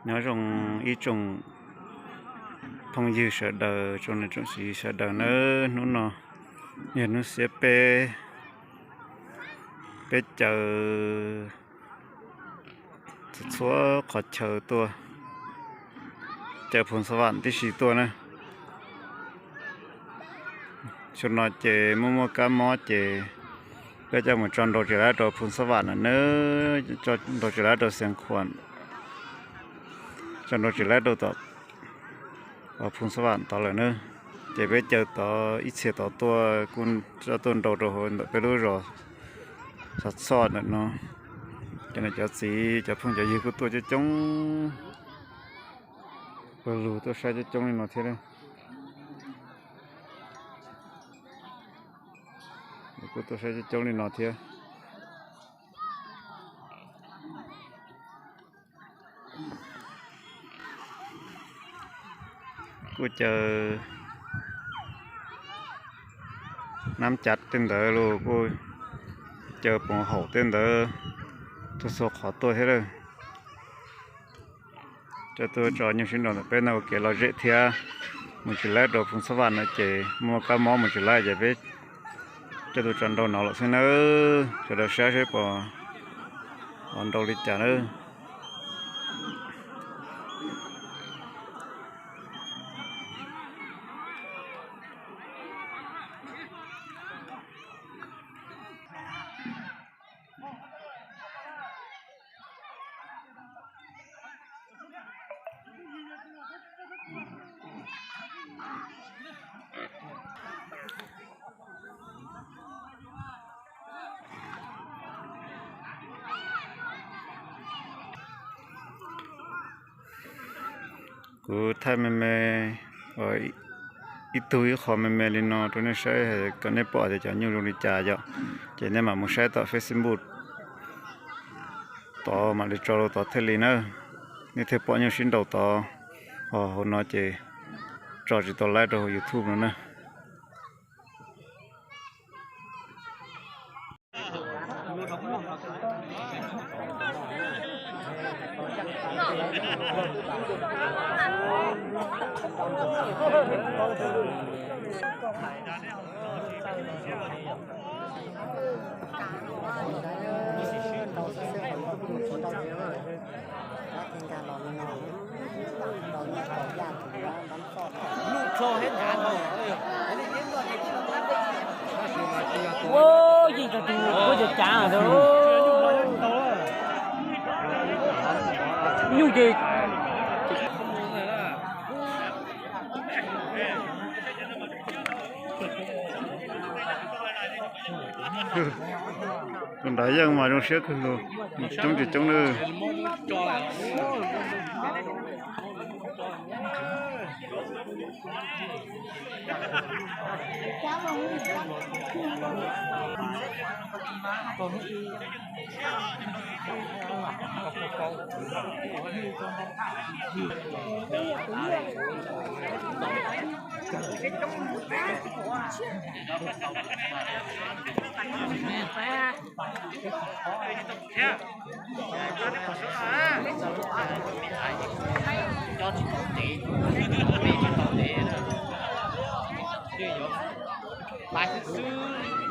Nyob zoo ib tsoom phooj ywg sawv daws, tsoom niam tsoom txiv sawv daws nawb. Hnub no yog hnub xiab peb, peb caw txhua qhov chaw tuaj, caw Phoos Xab Vam tib si tuaj na. Xyoo no ces muaj muaj kab mob ces peb coj mus tso nrau tsis laib rau Phoos Xab Vam no nawb, tso nrau tsis laib rau Xeev Khuam, tso nrau tsis laib rau tom Phoos Xab Vam tod lawm na. Ces peb caw tod ib txhia tod tuaj kuj coj tuaj nrau rau hauv ntawm peb lub zos Xov Txhoj ntawm no. Cov niam cov txiv cov phooj cov ywg kuj tuaj coob coob, pawg lug tuaj saib coob coob li no thiab. Kuj tuaj saib coob coob li no thiab. Kuj caw Nab Cav tej ntawd los kuj caw Poov Haum tej ntawd tuaj txhua qhov tuaj thiab lawm. Coj tuaj tso nyuj sib nraus ntawm peb no ua kev lom zem thiab. Mus tsis laib rau Phoos Xab Vam no ces muaj kab mob mus tsis laib ces peb coj tuaj tso nrau no lawm xwb nawb. Sawv daws saib seb puas nrau li cas nawb. Kuv thaij me me, ib tug ib qho me me li no rau nej saib kom nej pom tias cov nyuj zoo li cas yom. Ces nej mam mus saib tom Facebook tod mam li tso rau tod thiaj li na. Nej thiaj pom nyuj sib nraus tod, ho hauv no ces tso tsis tau laib rau hauv YouTube no na. Ua, yeej tau tus kuj cov cav nyuj ces tus nrad yeej mas zoo siab kawg nkaus, coob tsis coob nawb. Cov tsis tau tev, me tsis tau tev, pais xwb xwb.